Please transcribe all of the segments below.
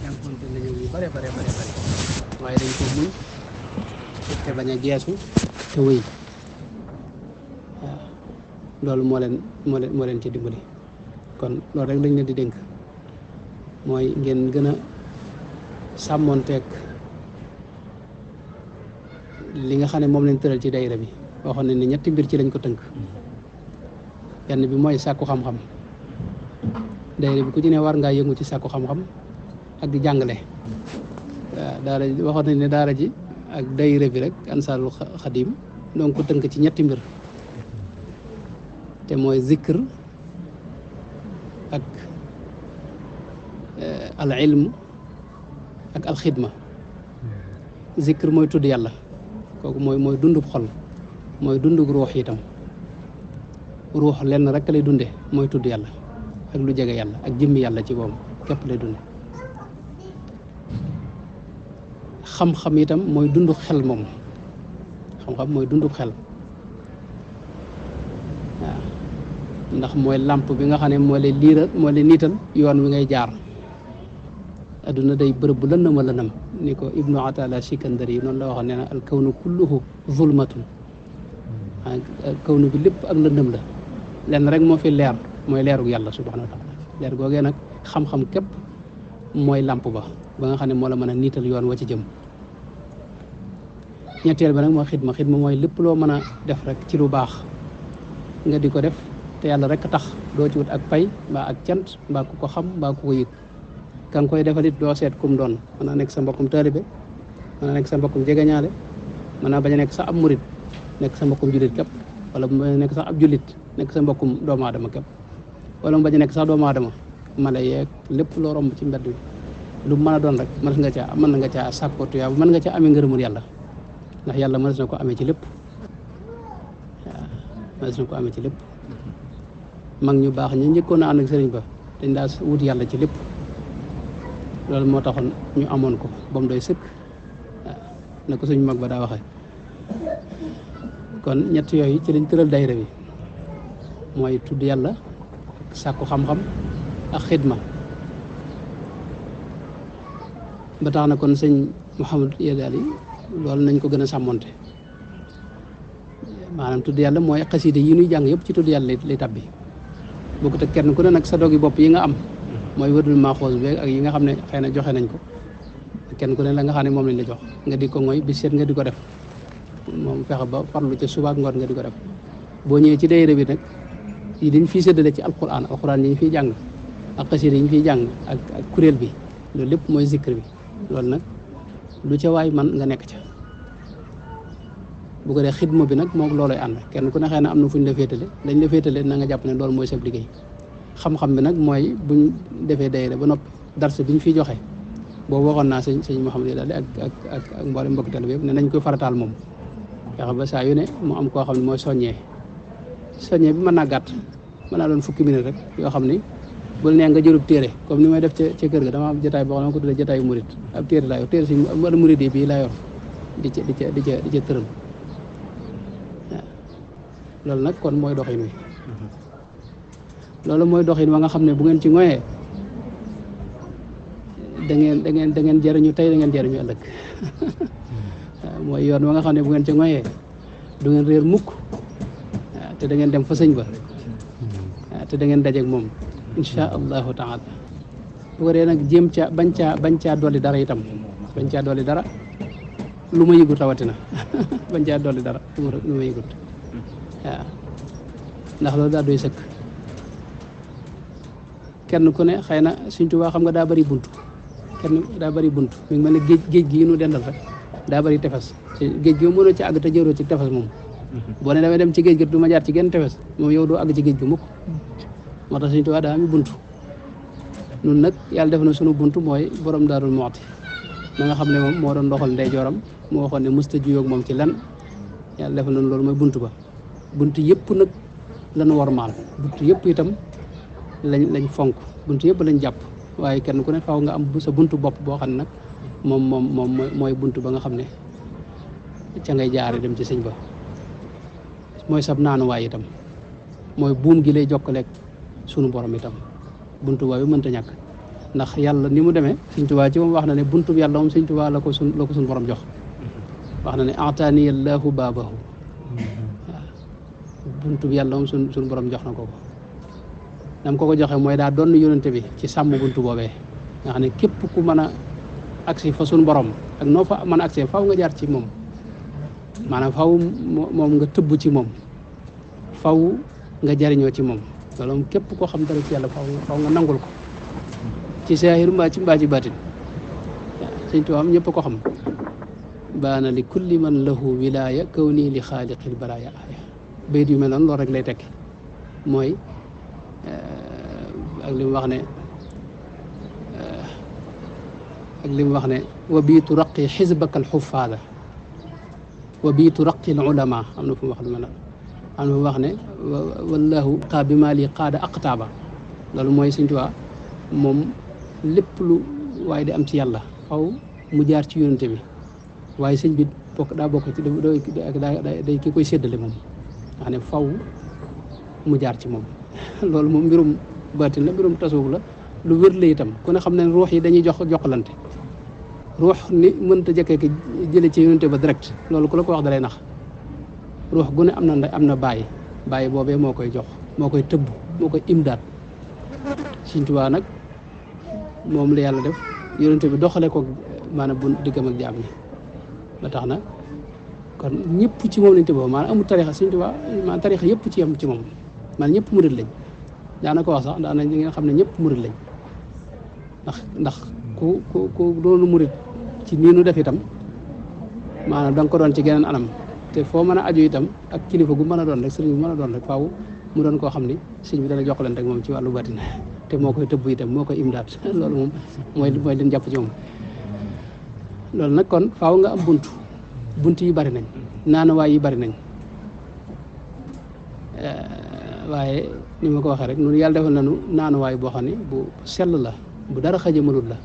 jànkuwante nañu yu bare waaye dañ ko muñ te bañ a geesu te wéy waaw loolu moo leen ci dimbali. kon loolu rek lañ leen di dénk mooy ngeen gën a sàmmoonteeg li nga xam ne moom lañ tëral ci dayra bi waxoon nañ ne ñetti mbir ci lañ ko tënk. benn bi mooy sàkku xam-xam, dayra bi ku ci ne war ngaa yëngu ci sàkku xam-xam ak di jàngale. waaw daara waxoon nañ ne daara ji ak dayra bi rek Ansaarul Xadim donc ko tënk ci ñetti mbir te mooy zikr ak al ilm ak al xidma. zikr mooy tudd yàlla, kooku mooy dundub xol, mooy dundub ruux itam. ruux lenn rek lay dunde mooy tudd yàlla ak lu jege yàlla ak jëmmi yàlla ci moom képp lay dunde. xam-xam itam mooy dundu xel moom, xam-xam mooy dundu xel waaw ndax mooy làmp bi nga xam ne moo lay liiral moo lay niital yoon wi ngay jaar. adduna day bërëb bu lëndëm a lëndëm ni ko Ibnu Atala Sikandari yi noonu la waxoon nee na al kawnu kulluhu zulmatun. kawnu bi lépp ak lëndëm la, lenn rek moo fi leer mooy leerug yàlla subhanahu wa taala. leer googee nag xam-xam képp mooy làmp ba nga xam ne moo la mën a niital yoon wa ci jëm. ñetteel ba nag mooy xidma mooy lépp loo mën a def rek ci lu baax nga di ko def te yàlla rek tax, doo ci wut ak pay mbaa ak cant mbaa ku ko xam mbaa ku ko yëg. ka nga koy defalit doo seet kum doon, mën naa nekk sa mbokkum taalibe, mën naa nekk sa mbokkum jegeñaale, mën naa bañ a nekk sax ab murit, nekk sa mbokkum jullit képp, wala mu bañ a nekk sax ab jullit nekk sa mbokkum doomu aadama képp, wala mu bañ a nekk sax doomu aadama, mala yeeg lépp loo romb ci mbedd bi lu mën a doon rek mën na nga caa sàkkoo tuyaa mën nga caa amee ngërëmul yàlla, ndax yàlla mënees na ko amee ci lépp. waaw mënees na ko amee ci lépp. mag ñu baax ñi njëkkoon a ànd ak sëriñ ba dañ daa wut yàlla ci lépp, loolu moo taxoon ñu amoon ko ba mu doy sëkk. waaw na ko suñu mag ba daa waxee. kon ñett yooyu ci lañ tëral dayra bi mooy tudd yàlla, sàkku xam-xam ak xidma. ba tax na kon sëñ Mouhamadou Yadaali loolu nañ ko gën a sàmmonte. maanaam tudd yàlla mooy xaside yi ñuy jàng yëpp ci tudd yàlla lay tabbi. bokkut ak kenn ku ne nag sa dogi bopp yi nga am mooy wërdul maaxoos bi ak yi nga xam ne xëy na joxe nañ ko, kenn ku ne la nga xam ne moom lañ la jox nga di ko mooy bis seet nga di ko def. moom fexe ba farlu ca suba ak ngoon nga di ko def. boo ñëwee ci dayra bi nag yi dañ fiy séddale ci alquran yi ñu fiy jàng ak xasida yi ñu fiy jàng ak kuréel bi, loolu lépp mooy zikr bi. loolu nag lu ca waay man nga nekk ca. bu ko dee xidma bi nag moom looloy ànd, kenn ku ne xëy na am na fu ñu la féetale lañ la féetale na nga jàpp ne loolu mooy sa liggéey. xam-xam bi nag mooy buñ defee dayra ba noppi darse bi ñu fiy joxe boobu waxoon naa sëñ Mouhamadou Yadaali ak mboolem mbokki tali bi yëpp ne nañ koy farataal moom. fexe ba saa yu ne mu am koo xam ne mooy soññee bi mën naa gàtt, mën naa doon fukki minute rek yoo xam ni bul nee nga jërub téere comme ni may def ca kër ga dama am jotaay boo xam ne ma ko tuddee jotaayu murit. ab téere laa yor téere si wala murit yi bii laa yor di ca tëral. waaw loolu nag kon mooy doxin wi. loolu mooy doxin wa nga xam ne bu ngeen ci ngoyee da ngeen jëriñu tey da ngeen jëriñu ëllëg. waaw mooy yoon wa nga xam ne bu ngeen ci ngoyee du ngeen réer mukk. waaw te da ngeen dem fa sëñ ba. waaw te da ngeen dajeeg moom insha allahu taala. bu ko dee nag jéem ca bañ caa dolli dara itam, bañ caa dolli dara lu ma yëgut rawatina bañ caa dolli dara lu ma yëgut. waaw ndax loolu daa doy sëkk. kenn ku ne xëy na Sëñ Tuubaa xam nga daa bari bunt, mi ngi mel ne géej gi nu dendal rek daa bari tefes. géej gi mënoo ci àgg te jëroo ci tefes moom. boo ne damay dem ci géej gi du ma jaar ci genn tefes moom yow doo àgg ci géej gi mukk. moo tax Sëñ Tuubaa daa am bunt. nun nag yàlla def na sunu bunt mooy borom Daarul Muxti na nga xam ne moom moo doon doxal ndeyjooram moo waxoon ne musta juyoog moom ci lenn. yàlla def na loolu mooy bunt ba. bunt yëpp nag lañu wormaal, bunt yëpp itam lañ fonk, bunt yëpp lañ jàpp. waaye kenn ku ne faaw nga am sa buntu bopp boo xam ne nag moom mooy bunt ba nga xam ne ca ngay jaare dem ci sëñ ba. mooy sab naanuwaay itam, mooy buum gi lay jokkaleeg sunu borom itam. buntu boobu mënta ñàkk. ndax yàlla ni mu demee Sëñ Tuubaa ci moom wax na ne buntub yàlla moom Sëñ Tuubaa la ko suñ borom jox wax na ne ataani allahu baabahu waaw buntub yàlla moom suñ borom jox na ko nam ko joxe mooy daa doon yonente bi ci sàmm buntu boobee nga xam ne képp ku mën a agsi fa suñ borom ak noo fa mën a agsi faw nga jaar ci moom maanaam faw moom nga tëbb ci moom faw nga jariñoo ci moom loolu moom képp koo xam dara ci yàlla faw nga nangul ko ci saahir mbaa ci baatin Sëñ Tuubaa am ñëpp ko xam baana li kulli man lahu wilaya kaw nii li xaaliqil baraya aya bayit yu mel noonu loolu rek lay tekki mooy ak li mu wax ne wa biitu raqi xisbaka alxufaada wa biitu raqi al ulama am na fu mu wax lu mel noonu am na fu mu wax ne wallahu qaa bi maa li qaada aqtaaba loolu mooy Sëñ Tuubaa moom lépp lu waaye di am ci yàlla xaw mu jaar ci yonente bi waaye sëñ bi daa bokk ci day ki koy séddale moom nga xam ne faw mu jaar ci moom loolu moom mbirum baatin la mbirum tasawuf la lu wér la itam ku ne xam ne ruux yi dañuy jokkalante ruux ni mënta jëkkee ki jële ci yonente ba direct loolu ku la ko wax dalay nax ruux gu ne am na bàyyi boobee moo koy jox moo koy tëbb moo koy imdaat Sëñ Tuubaa nag moom la yàlla def yonente bi doxale ko maanaam bu diggam ak jaam ñi ba tax na kon ñëpp ci moom lañ tëbboo maanaam amul tarixa Sëñ Tuubaa maanaam tarixa yëpp ci yem ci moom maanaam ñëpp murid lañ daana ko wax sax daana ñi nga xam ne ñëpp murid lañ ndax ku doonu murid ci nii nu def itam maanaam da nga ko doon ci geneen anam te foo mën a aju itam ak kilifa gu mën a doon rek sëriñ bu mën a doon rek faaw mu doon koo xam ni sëñ bi dana jokkalante ak moom ci wàllu batin te moo koy tëbb itam moo koy imdaat loolu moom mooy leen jàpp ci moom loolu nag kon faaw nga am bunt yi bari nañ naanuwaay yi bari nañ waaye ni ma ko waxee rek noonu yàlla defal nañu naanuwaay boo xam ne bu sell la bu dara xajamalul la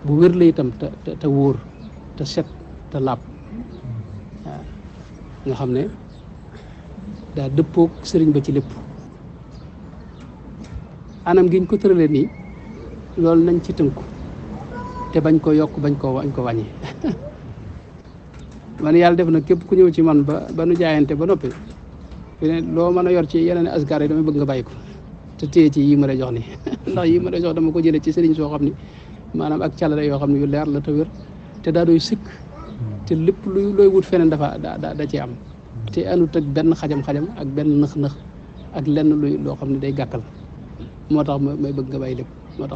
bu wér la itam te wóor te set te laab waaw nga xam ne daa dëppoog sëriñ ba ci lépp anam giñ ko tëralee nii loolu nañ ci tënku te bañ ko yokk bañ ko wàññi man yàlla def na képp ku ñëw ci man ba nu jaayante ba noppi fi ne loo mën a yor ci yeneen askar yi damay bëgg nga bàyyi ko te téye ci yii ma lay jox ni ndax yii ma lay jox dama ko jëlee ci sëriñ soo xam ni maanaam ak calale yoo xam ne yu leer la te wér te daa doy sikk te lépp looy wut feneen dafa da ci am te anut ak benn xajam-xajam ak benn nëx-nëx ak lenn loo xam ne day gàkkal moo tax may bëgg nga bàyyi lépp moo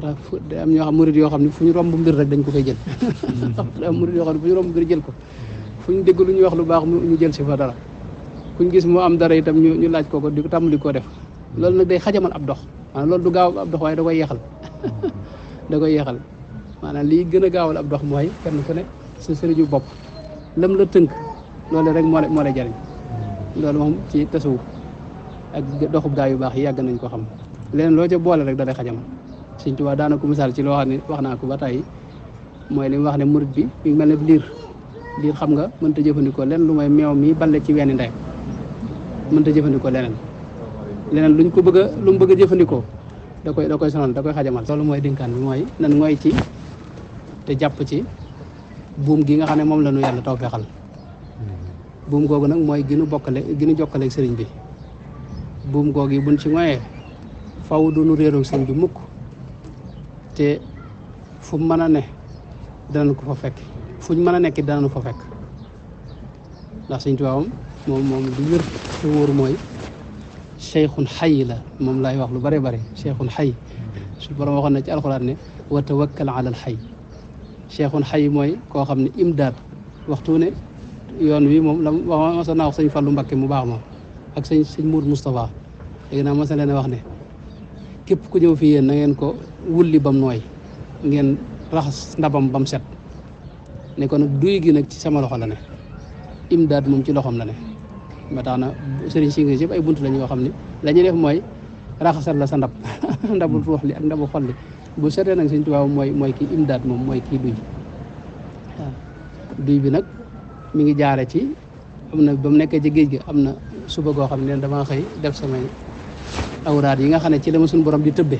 tax day am ñoo xam murid yoo xam ne fu ñu romb mbir rek dañ ko fay jël am murid yoo xam ne fu ñu romb mbir jël ko fu ñu dégg lu ñuy wax lu baax ñu jël si fa dara fu ñu gis moo am dara itam ñu laaj ko di ko tàmbali koo def loolu nag day xajamal ab dox maanaam loolu du gaaw ab dox waaye da koy yeexal da koy yeexal maanaam lii gën a gaawal ab dox mooy kenn ku ne sa sëriñu bopp lam la tënk loolu rek moo lay jariñ loolu moom ci tasawuf ak doxub gaa yu baax yi yàgg nañ ko xam leneen loo ca boole rek da lay xajamal Sëñ Tuubaa daana ko misaal ci loo xam ne wax naa ko ba tey mooy li mu wax ne murit bi mi ngi mel ne liir xam nga mënta jëfandikoo lenn lu mooy meew mi balle ci wenn ndey mënta jëfandikoo leneen lu mu bëgg a jëfandikoo da koy sonal da koy xajamal loolu mooy dénkaan bi mooy nan mooy ci te jàpp ci buum gi nga xam ne moom la ñu yàlla taw fexal buum googu nag mooy ginu jokkaleeg sëriñ bi buum googu yi buñ ci ngoyee faw du nu réeroog sëriñ bi mukk te fu mën a ne danañ ko fa fekk fuñ mën a nekk danañu fa fekk ndax Sëñ Tuubaa moom du wér te wóor mooy cheikhun xay la moom laay wax lu bare bare cheikhun xay su borom waxoon na ci alxuraan ne wa tawakkal ala al xay cheikhun xay mooy koo xam ne imdaad waxtu ne yoon wi moom la masa naa wax sëñ Fallu Mbakke mu baax moom ak sëñ Mour Moustapha léegi naa masa leen wax ne képp ku ñëw fii yéen na ngeen ko wulli bam nooy ngeen raxas ndabam bam set ne ko nag duy gi nag ci sama loxo la ne imdaad moom ci loxoom la ne ba tax na sëriñ si nga yëpp ay bunt la ñoo xam ne la ñuy def mooy raxasal la sa ndab ndabul ruux li ak ndabu xol li bu setee nag Sëñ Tuubaa mooy kii imdaad moom mooy kii duy waaw duy bi nag mi ngi jaare ci am na ba mu nekkee ci géej gi am na suba goo xam ne damaa xëy def samay awraad yi nga xam ne ci la ma suñu borom di tëbbe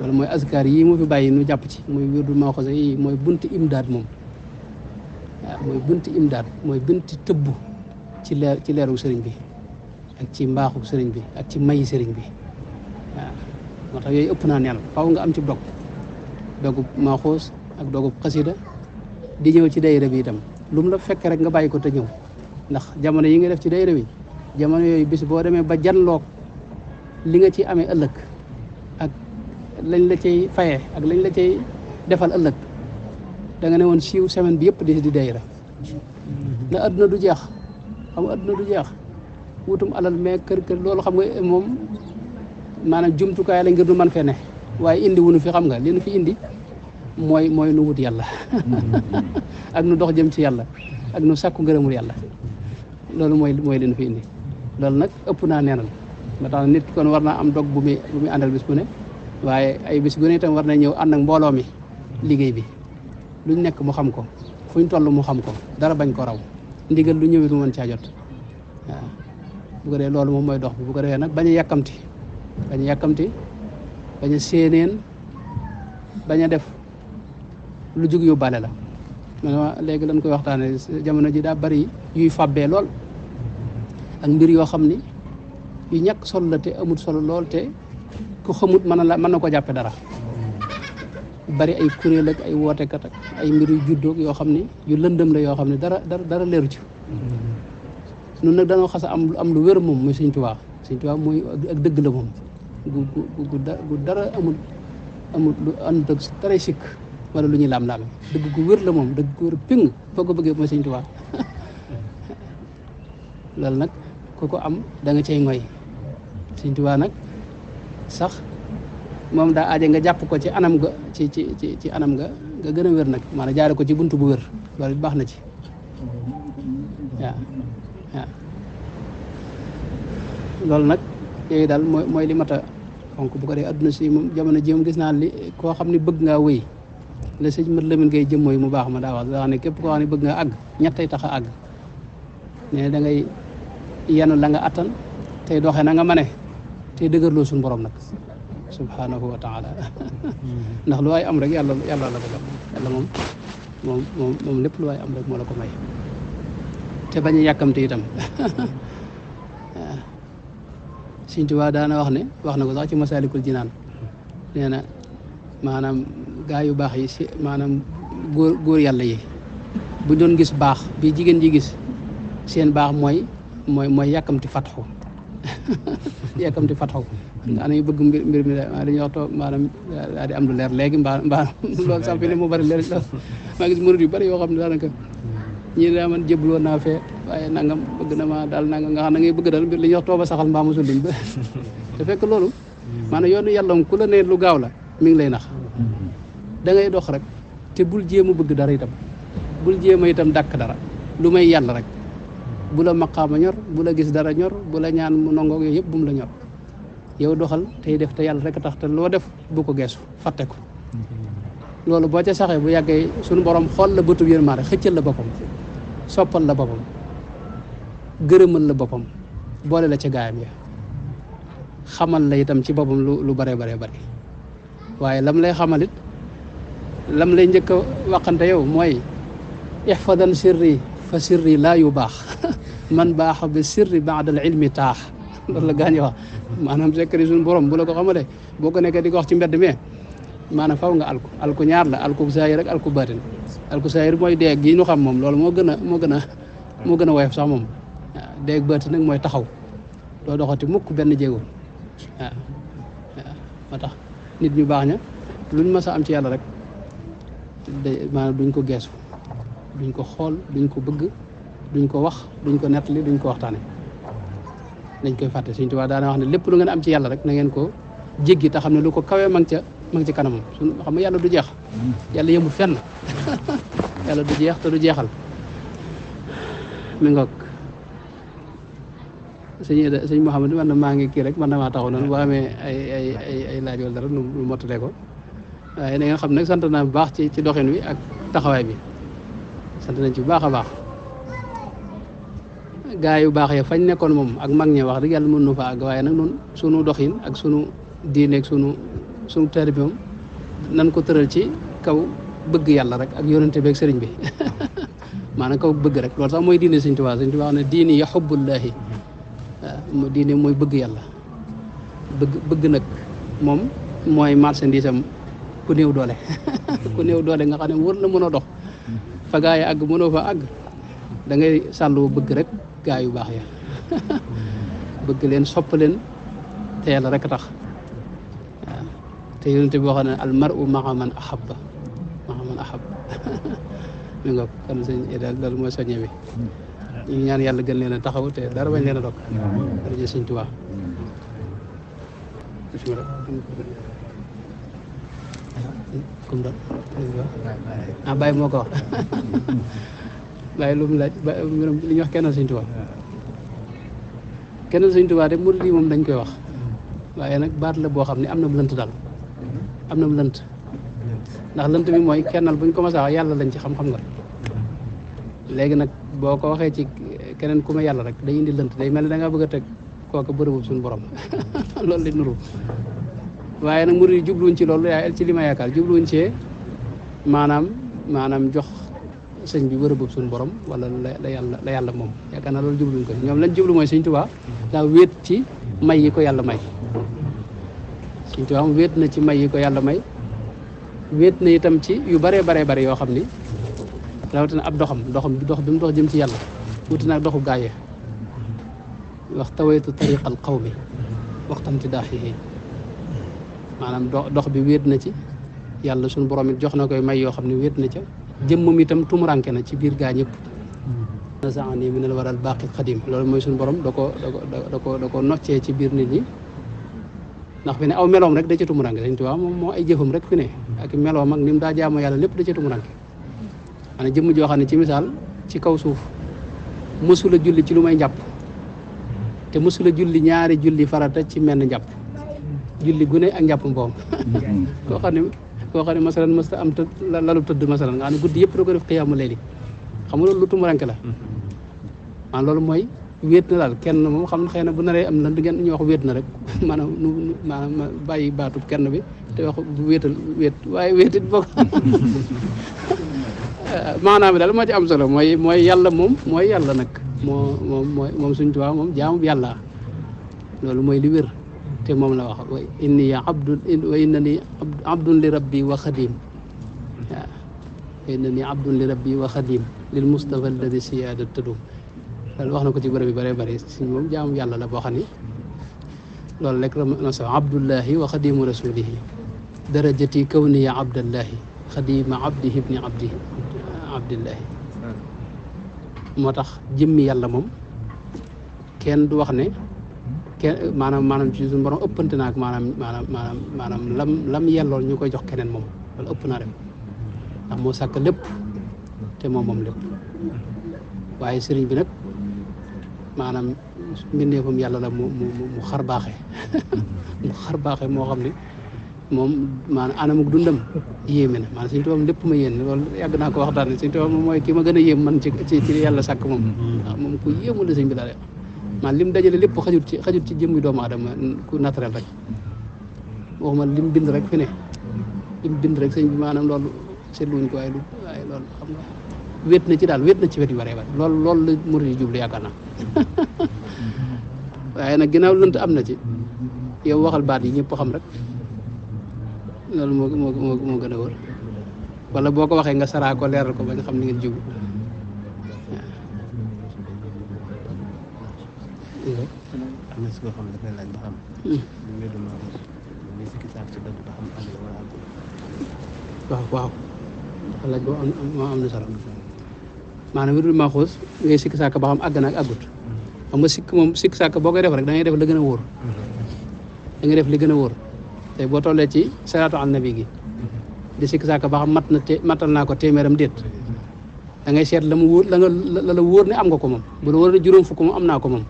loolu mooy askar yii mu fi bàyyi nu jàpp ci muy wirdu maaxuus yi mooy bunti imdaad moom waaw mooy bunti imdaad mooy bunti tëbb ci leeru sëriñ bi ak ci mbaaxu sëriñ bi ak ci mayi sëriñ bi waaw moo tax yooyu ëpp naa neel faw nga am ci dogub maaxuus ak dogub xasida di ñëw ci dayra bi itam lu mu la fekk rek nga bàyyi ko te ñëw ndax jamono yi nga def ci dayra bi jamono yooyu bis boo demee ba janloog li nga ci amee ëllëg ak lañ la cay fayee ak lañ la cay defal ëllëg da nga ne woon siiw semaine bi yëpp di dayra na adduna du jeex xam nga adduna du jeex wutum alal mais kër loolu xam nga moom maanaam jumtukaay la ngir du man fee ne waaye indi wunu fi xam nga li nu fi indi mooy nu wut yàlla ak nu dox jëm ci yàlla ak nu sàkku ngërëmul yàlla loolu mooy li nu fi indi loolu nag ëpp naa neenal ba tax nit ki kon war naa am dog bu muy àndal bis bu ne waaye ay bis bu ne itam war na ñëw ànd ak mbooloo mi liggéey bi luñ nekk mu xam ko fuñ toll mu xam ko dara bañ ko raw ndigal lu ñëwit mu mën caa jot waaw bu ko dee loolu moom mooy dox bi bu ko defee nag bañ a yàkkamti bañ a séeneen bañ a def lu jug yóbbaale la man léegi lañ koy waxtaane jamono ji daa bari yuy fàbbee lool ak mbir yoo xam ni yu ñàkk solo la te amul solo lool te ku xamut mën na ko jàppe dara bari ay kuréel ak ay wootekat ak ay mbir yu juddoog yoo xam ni yu lëndëm la yoo xam ne dara leeru ci nun nag dañoo xas a am lu wér moom muy Sëñ Tuubaa mooy ak dëgg la moom gu dara amul lu ànd ak dara sikk wala lu ñuy laam-laame dëgg gu wér la moom dëgg gu wér ping foo ko bëggee mooy Sëñ Tuubaa loolu nag ku ko am da nga cay ngoy Sëñ Tuubaa nag sax moom daa aaje nga jàpp ko ci anam ga ci anam nga gën a wér nag maanaam jaare ko ci buntu bu wér loolu baax na ci waaw loolu nag yooyu daal mooy li mat a fonk bu ko dee adduna si moom jamono ji moom gis naa li koo xam ne bëgg ngaa wéy la sëñ mat Lamin ngay jëm mooy mu baax ma daa wax daa ne képp koo xam ne bëgg nga àgg ñettay tax a àgg ne da ngay yenu la nga attan tey doxee na nga mane tey dëgërloo suñu borom nag subhanahu wa taala ndax lu waay am rek yàlla la ko jox yàlla moom lépp lu waay am rek moo la ko may te bañ a yàkkamte itam Sëñ Tuubaa daana wax na ko sax ci Masaalikul Jinaan nee na maanaam gaa yu baax yi si maanaam góor yàlla yi bu doon gis baax bi jigéen ji gis seen baax mooy yàkkamti fatxu yàkkamti fatxu nga ana yu bëgg mbir mi dañuy wax toog maanaam daal di am lu leer léegi mbaa loolu sax fi ne mu bari leer maa gis murid yu bari yoo xam ne daanaka ñii daa man jébbaloo naa fee waaye nangam bëgg na ma daal nangam nga xam na ngay bëgg daal mbir li ñuy wax tooba saxal mbaa mosul liñ ba te fekk loolu maanaam yoonu yàlla ku la ne lu gaaw la mi ngi lay nax da ngay dox rek te bul jéem a bëgg dara itam bul jéem a itam dàkk dara lu may yàlla rek bu la maqaama ñor bu la gis dara ñor bu la ñaan mu nongoog yooyu yëpp bu mu la ñor yow doxal tey def te yàlla rek tax te loo def bu ko geesu fàtte ko loolu boo ca saxee bu yàggee suñu borom xool la bëtub yërmande xëccal la boppam soppal la boppam gërëmal la boppam boole la ca gaayam ya xamal la itam ci boppam lu bare bari waaye lam lay xamalit lam lay njëkk a waxante yow mooy ihfadan sirri fa sirri laa yu baax man baax bi sirri baadal ilmi taax loolu la gaañ wax maanaam secret suñu borom bu la ko xamalee boo ko nekkee di ko wax ci mbedd mi maanaam faw nga alku ñaar la alku saayir rek alku baatin alku saayir mooy deeg gi ñu xam moom loolu moo gën a woyof sax moom waaw deeg baatin nag mooy taxaw doo doxati mukk benn jéego waaw moo tax nit ñu baax ña luñ mës a am ci yàlla rek maanaam duñ ko geesu duñ ko xool duñ ko bëgg duñ ko wax duñ ko nettali duñ ko waxtaane dañ koy fàtte Sëñ Tuubaa daana wax ne lépp lu ngeen am ci yàlla rek na ngeen ko jéggi te xam ne lu ko kawee ma ngi ci kanamam suñ xam nga yàlla du jeex yàlla yemul fenn yàlla du jeex te du jeexal mi ngoog sëñ Mouhamadou man na maa ngi kii rek man na maa taxaw noonu boo amee ay laaj wala dara nu mottalee ko waaye da ngeen xam nag sant naa bu baax ci doxin wi ak taxawaay bi sant nañ ci bu baax a baax gaa yu baax ya fañ nekkoon moom ak mag ña wax dëgg yàlla mën nu fa àgg waaye nag noonu sunu doxin ak sunu diine ak sunu sunu taalibe moom nan ko tëral ci kaw bëgg yàlla rek ak yonente beeg sëriñ bi maanaam kaw bëgg rek loolu sax mooy diine Sëriñ Tuubaa wax ne diini ya xubbullaahi waaw diine mooy bëgg yàlla bëgg nag moom mooy marchandise am ku néew doole ku néew doole nga xam ne wër la mën a dox fa gaa yi àgg mënoo fa àgg da ngay sàlloo bëgg rek gaa yu baax ya bëgg leen sopp leen te yàlla rek tax waaw te yonente bi waxoon ne al mar'u ma'a man ahabba mi nga kon sëñ daal loolu mooy soññe bi ñu ñaan yàlla gën leen a taxaw te dara bañ leen a dog daraja Sëñ Tuubaa bismillah comme doon Baye moo ko wax Baye lu mu laaj mbirum li ñuy wax kennal Sëñ Tuubaa kennal Sëñ Tuubaa de murid yi moom dañ koy wax waaye nag baat la boo xam ne am na lënt daal am na lënt ndax lënt bi mooy kennal buñ commencé wax yàlla lañ ci xam-xam nga léegi nag boo ko waxee ci keneen ku ma yàlla rek day indi lënt day mel ne da ngaa bëgg a teg kooku bërëbu suñu borom loolu di nuru waaye nag murid yi jubluwuñ ci loolu yaa ci li ma yaakaar jubluwuñ ci maanaam jox sëñ bi bërëbu suñu borom wala la yàlla moom yaakaar naa loolu jubluwuñ ko ñoom lañ jublu mooy Sëñ Tuubaa daa wéet ci may yi ko yàlla may Sëñ Tuubaa am wéet na ci may yi ko yàlla may wéet na itam ci yu baree bare yoo xam ni rawatina ab dox bi mu dox jëm ci yàlla wuti naag doxu gaaye wax tawaytu tariqal qawmi waxtamti daaxihi maanaam dox bi wéet na ci yàlla suñu borom it jox na koy may yoo xam ne wéet na ca jëmmam itam tumuranke na ci biir gaa ñëpp nasaani min al waral baaqil xadim loolu mooy suñu borom da ko noccee ci biir nit ñi ndax fi ne aw meloom rek da ca tumuranke Sëñ Tuubaa moom moo ay jëfam rek fi ne ak meloom ak ni mu daa jaamoo yàlla lépp da ca tumuranke maanaam jëmm joo xam ne ci misaal ci kaw suuf mësula julli ci lu may njàpp te mësula julli ñaari julli farata ci menn njàpp julli gune ak njàpp mboom koo xam ne masalan mësta am lalu tëdd masalan nga xam ne guddi yëpp da ko def xiyaamu layli xam nga loolu lu tumuranke la maanaam loolu mooy wéet na daal kenn moom xam ne xëy na bu naree am lan di ngeen ñu wax wéet na rek maanaam bàyyi baatu kenn bi te wax wéet waaye wéetit bokk maanaam daal moo ci am solo mooy yàlla moom mooy yàlla nag moom Sëñ Tuubaa moom jaamu yàlla loolu mooy li wér te moom la wax wa innani abdun li rabbi wa xadim waaw wa innani abdun li rabbi wa xadim lil mustafa alladi siyaada tadum loolu wax na ko ci bërëb bi bëree bëri si moom jaamu yàlla la boo xam ni loolu rek la so abdullahi wa xadimu rasulihi darajati kawniya abdallahi xadima abdihi ibni abdillahi moo tax jëmmi yàlla moom kenn du wax ne kenn maanaam ci suñu borom ëppante naag maanaam lam yellool ñu koy jox keneen moom loolu ëpp naa dem ndax moo sàkk lépp te moom lépp waaye sëriñ bi nag maanaam mbindeefam yàlla la mu xar baaxee mu xar baaxee moo xam ne moom maanaam anamuk dundam yéeme na maanaam Sëñ Tuubaa lépp ma yéen loolu yàgg naa ko waxtaan ne Sëñ Tuubaa moom mooy ki ma gën a yéem man ci yàlla sàkk moom waaw moom ku yéemu la sëñ bi daal maanaam lim dajale lépp xajut ci jëmmi doomu aadama ku naturel rek waxuma lim bind rek fi ne lim bind rek sëñ bi maanaam loolu seetluwuñ ko waaye loolu xam nga wéet na ci daal wéet na ci wet yu bëree bëri loolu la murid yi jublu yaakaar naa waaye nag ginnaaw lënt am na ci yow waxal baat yi ñëpp xam rek loolu moo gën a wër wala boo ko waxee nga saraa ko leeral ko ba nga xam ni ngeen jublu am na si koo xam ne dafay laaj ba xam lu wér dama muy sikki saak ci dëgg ba xam àgg na wala àggul waaw laaj boo am na solo maanaam wérdul maaxuus ngay sikki saak ba xam àgg na ak àggut xam nga sikk sàkk boo koy def rek da ngay def la gën a wóor da ngay def li gën a wóor te boo tollee ci salaatu al nabi gi di sikk sàkk ba xam matal naa ko téeméeram déet da ngay seet la mu wóor la wóor ne am nga ko moom bu la wóor ne juróom fukk moom am naa ko moom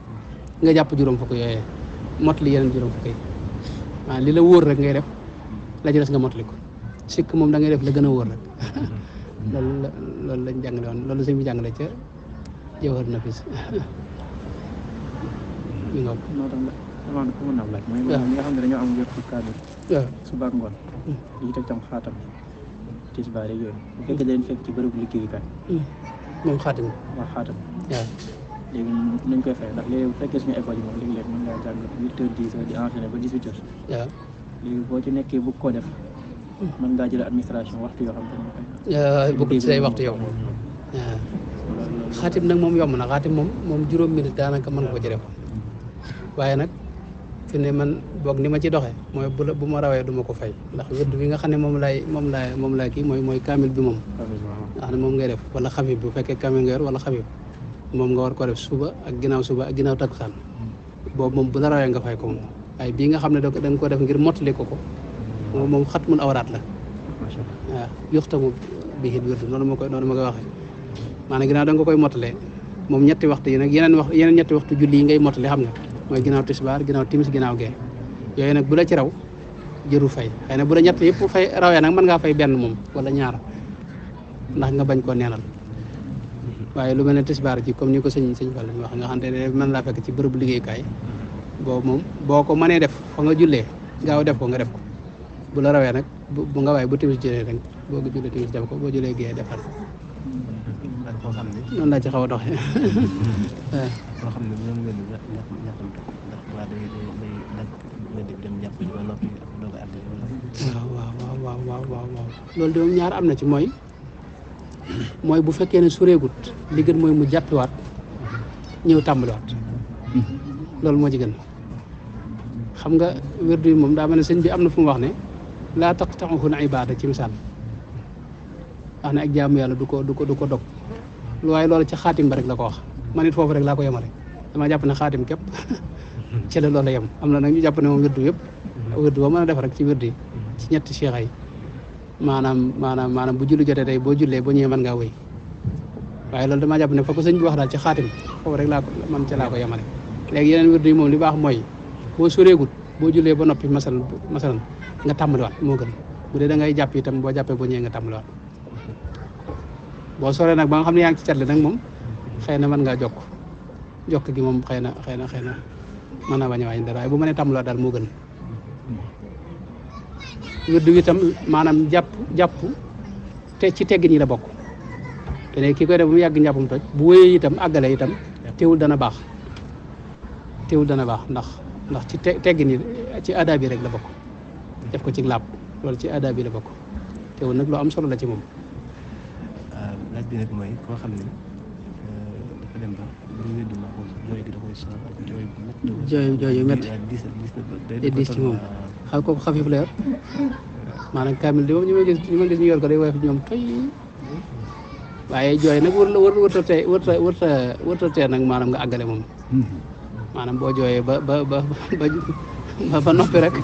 nga jàpp juróom fukk yooyee motali yeneen juróom fukk yi waaw li la wóor rek ngay def la ci des nga motali ko sikk moom da ngay def la gën a wóor rek loolu lañ jàngale woon loolu sëñ bi jàngale ca Jawhar Nafis mi nga damaa ko mën a laaj mooy ñi nga xam ne dañoo am wér ci kaamil waaw suba ak ngoon yi teg tam xaatam tisbaar yi yooyu bu fekkee dañ fekk ci bërëbu liggéeyukaay moom xaatim waa xaatam waaw léegi nañ koy fay ndax léegi bu fekkee suñu école yi moom léegi-léeg mën ngaa jàng 8h 10h di enchaîner ba 18h waaw léegi boo ci nekkee bëgg koo def mën ngaa jël administration waxtu yoo xam te ne bokk ci say waxtu yow waaw xaatim nag moom yomb na xaatim moom juróom minute daanaka mën nga ko ci def waaye nag fi ne man boog ni ma ci doxee mooy bu ma rawee du ma ko fay ndax wérdu bi nga xam ne moom laay kii mooy kaamil bi moom nga xam ne moom ngay def wala xafif bu fekkee kaamil nga yor wala xafif moom nga war ko def suba ak ginnaaw takkusaan boobu moom bu la rawee nga fay ko moom waaye bii nga xam ne da nga ko def ngir mottali ko moom xat mun awraat la waaw yuxtamu bihi wérdu noonu ma koy waxee maanaam ginnaaw da nga koy mottalee moom ñetti waxtu yi nag yeneen ñetti waxtu julli yi ngay mottali xam nga mooy ginnaaw tisbaar ginnaaw timis ginnaaw gee yooyu nag bu la ci raw jëru fay xëy na bu la ñett yëpp fay rawee nag mën ngaa fay benn moom wala ñaar ndax nga bañ koo neenal waaye lu mel ne tisbaar ji comme ni ko sëñ Fall mi wax nga xam ne mën laa fekk ci bërëbu liggéeyukaay boobu moom boo ko mënee def fa nga jullee gaaw def ko nga def ko bu la rawee nag bu nga waaye bu timis jëlee rek boo ko jullee timis def ko boo jullee gee defal noonu laa ci xaw a doxee koo xam ne ñoom ngeen di ñaxam ndax waa day nag dem jàpp ji ba noppi doog a àgg waaw loolu de moom ñaar am na ci mooy bu fekkee ne sureegut li gën mooy mu jàppiwaat ñëw tàmbaliwaat loolu moo ci gën xam nga wérdu yi moom daa mel ne sëñ bi am na fu mu wax ne laa taqta'uhu al-ibaada ci misaal wax ne ak jaamu yàlla du ko dog lu waaye loolu ci xaatim ba rek la ko wax man it foofu rek laa ko yemale dama jàpp ne xaatim képp ci la loolu yem am na nag ñu jàpp ne moom wérdu yëpp wérdu boo mën a def rek ci wérdu yi ci ñetti cheikh yi maanaam bu julli jotee tey boo jullee boo ñëwee mën ngaa wéy waaye loolu damaa jàpp ne fa ko sëñ bi wax daal ci xaatim foofu rek laa ko yemale léegi yeneen wérdu yi moom li baax mooy boo soreegut boo jullee ba noppi masalan nga tàmbaliwaat moo gën bu dee da ngay jàpp itam boo jàppee boo ñëwee nga tàmbaliwaat boo soree nag ba nga xam ne yaa ngi ci catle nag moom xëy na mën ngaa jokk gi moom xëy na mën naa bañ a wàññi dara waaye bu mënee tàmbaliwaat daal moo gën wérdu wi itam maanaam jàpp te ci teggin yi la bokk te ne kii koy def bu mu yàgg njàppam toj bu wéyee itam àggale itam teewul dana baax ndax ci teggin yi ci aada bi rek la bokk def ko ci laab loolu ci aada bi la bokk teewul nag loo am solo la ci moom. laaj bi nag mooy koo xam ne dafa dem ba bu ñu wéddu ma ko jooy gi da koy sonal ak jooy bu métti. jooy yu métti day diis ci moom xam ko xafif la yor maanaam kaamil di moom ñu ma gis ñu yor ko day woyof ñoom toy waaye jooy nag wërta tee nag maanaam nga àggale moom maanaam boo jooyee ba noppi rek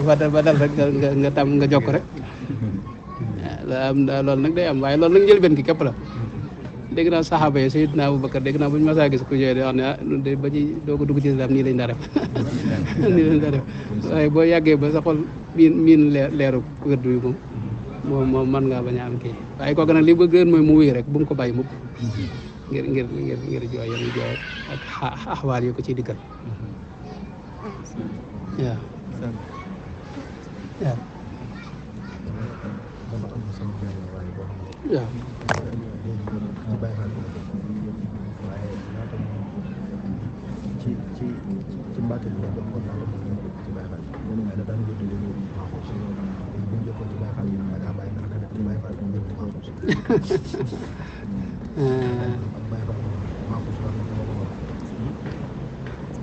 ba dal rek nga tam nga jokk rek loolu nag day am waaye loolu nag njëlbeen gi képp la dégg naa saxaaba yi Seydina Abubakar dégg naa bu ñu masaa gis ku jooy di wax ne ba ci doo ko dugg ci islam nii lañ daa def waaye boo yàggee ba sa xol miin leeru wérdu yi moom mën ngaa bañ a am kii waaye kooku nag li ba gën mooy mu wéy rek bu mu ko bàyyi mukk ngir jooy yenn jooy ak axwaal yi ko ciy dikkal waaw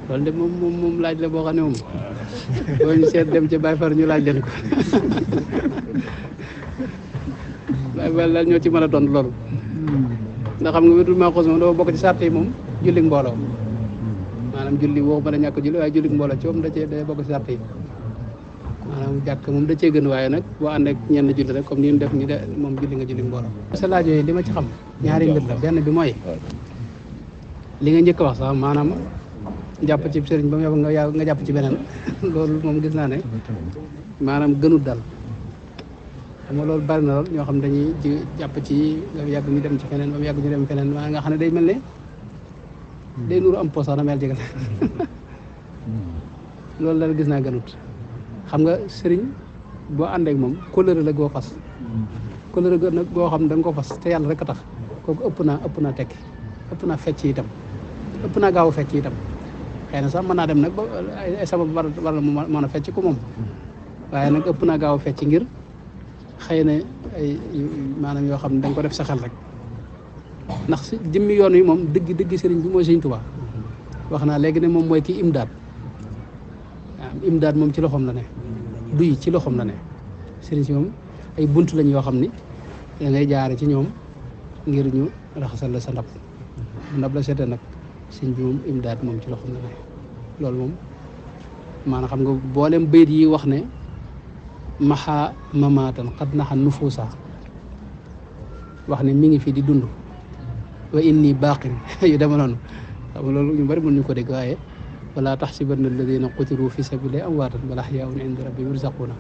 loolu de moom laaj la boo xam ne moom boo ñu seet dem ci Baye Far ñu laaj leen ko Baye Far daal ñoo ci mën a tontu loolu ndax xam nga wérdul Maaxuus moom dafa bokk ci sart yi moom julli mbooloo maanaam julli woo mën a ñàkk julli waaye julli mbooloo ci moom da bokk ci sart yi maanaam jàkk moom da cee gën waaye nag boo ànd ak ñenn julli rek comme ni ñu def ñu de moom julli nga julli mbooloo sa laaj yooyu li ma ci xam ñaari mbir la benn bi mooy li nga njëkk wax sax maanaam jàpp ci sëriñ ba mu nga jàpp ci beneen loolu moom gis naa ne maanaam gënut dal xam nga loolu bari na lool ñoo xam dañuy jàpp ci ba mu yàgg ñu dem ci feneen ba mu yàgg ñu dem feneen maa nga xam ne day mel ne day nuru am posa na mel jégal loolu la gis naa gënut xam nga sëriñ boo àndeek moom kóllëre la goo fas kóllëre nag goo xam ne da nga ko fas te yàlla rek a tax kooku ëpp naa tekki ëpp naa fecc itam ëpp naa gaaw a fecc itam xëy na sax mën naa dem nag ba ay sabab war la mu mën a fecc ko moom waaye nag ëpp naa gaaw a fecc ngir xëy na ay maanaam yoo xam ne da nga ko def sa xel rek ndax si jëmmi yoon wi moom dëgg sëriñ bi mooy Sëriñ Tuubaa wax naa léegi ne moom mooy kii imdaad waaw imdaad moom ci loxoom la ne duy ci loxoom la ne sëriñ si moom ay bunt lañ yoo xam ni da ngay jaare ci ñoom ngir ñu raxasal la sa ndab la seete nag sëriñ bi moom imdaad moom ci loxoom la ne loolu moom maanaam xam nga boolem bayit yi wax ne maxa mamatan xad naxa nufuusa wax ne mi ngi fi di dund wa inni baaqin yu dema noonu xam nga loolu ñu bari mën ñu ko dégg waaye wala taxsibanna alladina qutilu fi sabilillahi amwaatan bal ahyaa'un inda rabbihim yurzaquuna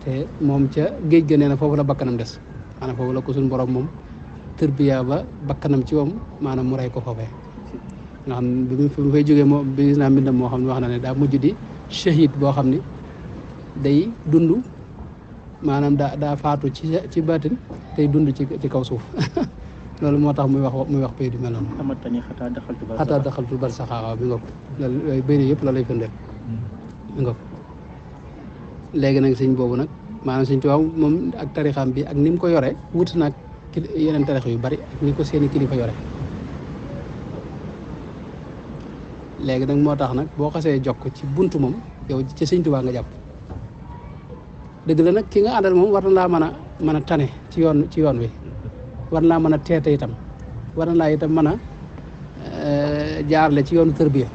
te moom ca géej ga nee na foofu la bakkanam des maanaam foofu la ko suñu borom moom tërbiya ba bakkanam ci moom maanaam mu rey ko foofee nga xam bi mu fay jógee moom bi gis naa mbindam moo xam ne wax na ne daa mujj di shahid boo xam ni day dund maanaam daa faatu ci baatin tey dund ci kaw suuf loolu moo tax muy wax pay du mel noonu amatani xataa daxaltu barsaxa bi nga ko loolu bëri yëpp la lay firndeel bi nga ko léegi nag sëñ boobu nag maanaam sëñ Tuubaa moom ak tarixam bi ak ni mu ko yore wuti nag yeneen tarix yu bari ak ni ko seeni kilifa yore léegi nag moo tax nag boo xasee jokk ci buntu moom yow ci sëñ Tuubaa nga jàpp dëgg la nag ki nga àndal moom war na laa mën a tane ci yoon wi war na laa mën a teete itam war na laa itam mën a jaarle ci yoonu tërbiya